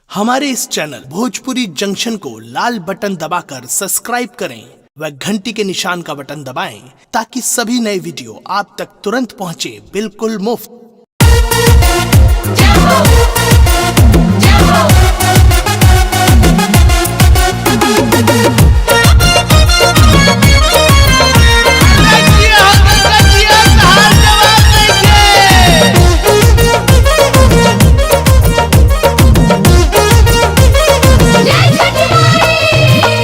हमारे इस channel Bhojpuri junction को लाल button दबाकर सब्सक्राइब करें व घंटी के निशान का बटन दबाएं ताकि सभी नए वीडियो आप तक तुरंत पहुंचे बिल्कुल मुफ्त।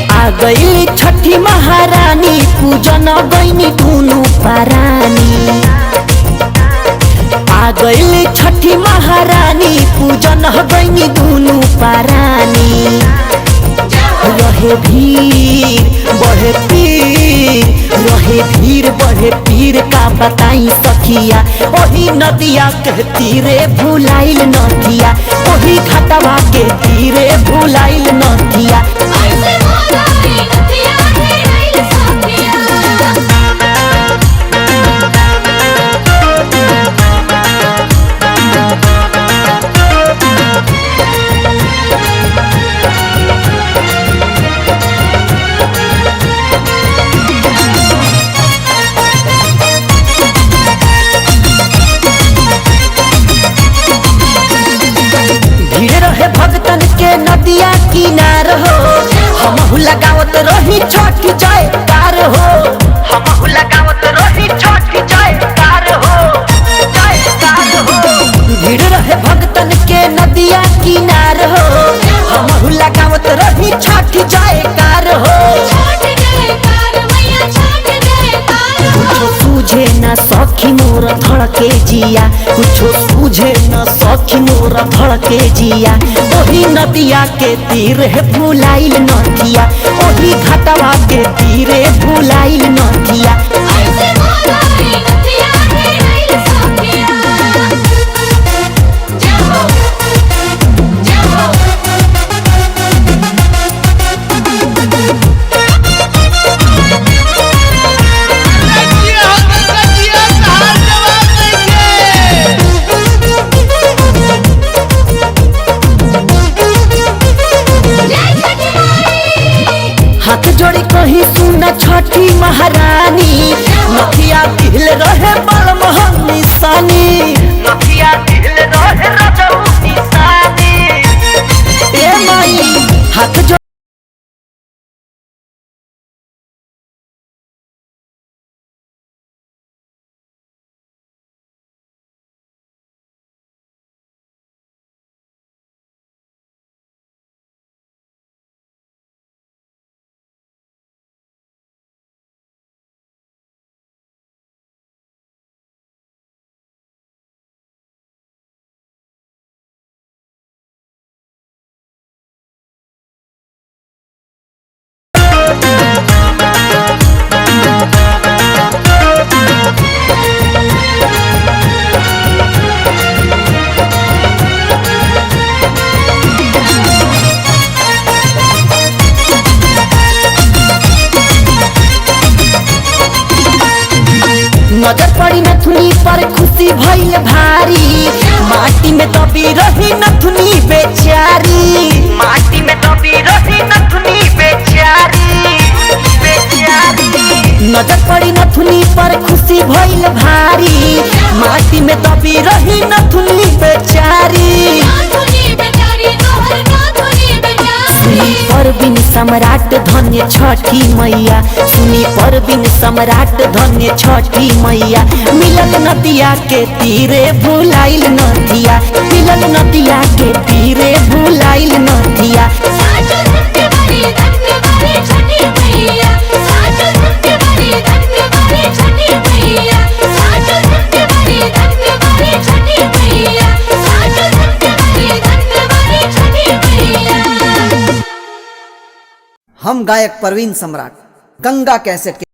आ गई छठी महारानी, पूजन गईनी दुनु पारानी। आ गई छठी महारानी, पूजन गईनी दुनु पारानी। रहे भीड़ बढ़े पीर, रहे भीड़ बढ़े पीर, का बताई सखिया। ओही नदिया के तीरे भुलाइल नदिया, ओही घाटवा के तीरे भुलाइल नदिया। ऐसे मोलाई नथिया हे आइल साथिया। भीड़ रहे भगतन के नदिया किनार हो, हमहु लगावत रही छठ जय कार हो। हमहु लगावत रही छठ जय कार हो, जय कार हो। भीड़ रहे भगतन के नदिया किनार हो, हमहु लगावत रही छठ जय कार हो। छठ जयकार मैया, छठ जयकार हो। कुछो सूझे न सखी मोर धड़के जिया, कुछो सूझे न सखी मोर धड़के जिया। ओही नदिया के तीर है भुलाइल नदिया, ओही घाटवा के तीरे भुलाइल नदिया। ऐसे मोलाई नथिया हे आइल साथिया। जय हो, जय हो। जय छठी माई। हाथ जोड़ी कही सुन छठी महारानी, नथिया दिल रहे बड़ महंग निशानी। नथिया दिल रहे रजऊ निशानी। ए माई हाथ जोड़ नजर पड़ी नथुनी पर खुशी भइल भारी, माटी में दबी रही नथुनी बेचारी। माटी में दबी रही नथुनी बेचारी, बेचारी। नजर पड़ी नथुनी पर खुशी भइल भारी, माटी में दबी रही नथुनी बेचारी। नाथुनी बेचारी तोहर नाथुनी सुनी बेचारी। परवीन सम्राट धन्य छठी मैया, सुनी परवीन सम्राट धन्य छठी मैया। मिलल नदिया के तीरे भुलाइल नदिया, मिलल नदिया के तीरे भुलाइल नदिया। साचो धन्य बड़ी धन्य बड़ी छठी मैया, साचो धन्य बड़ी धन्य बड़ी छठी मैया, साचो धन्य बड़ी धन्य बड़ी छठी मैया, साचो धन्य बड़ी धन्य बड़ी छठी मैया। हम गायक परवीन सम्राट गंगा कैसेट के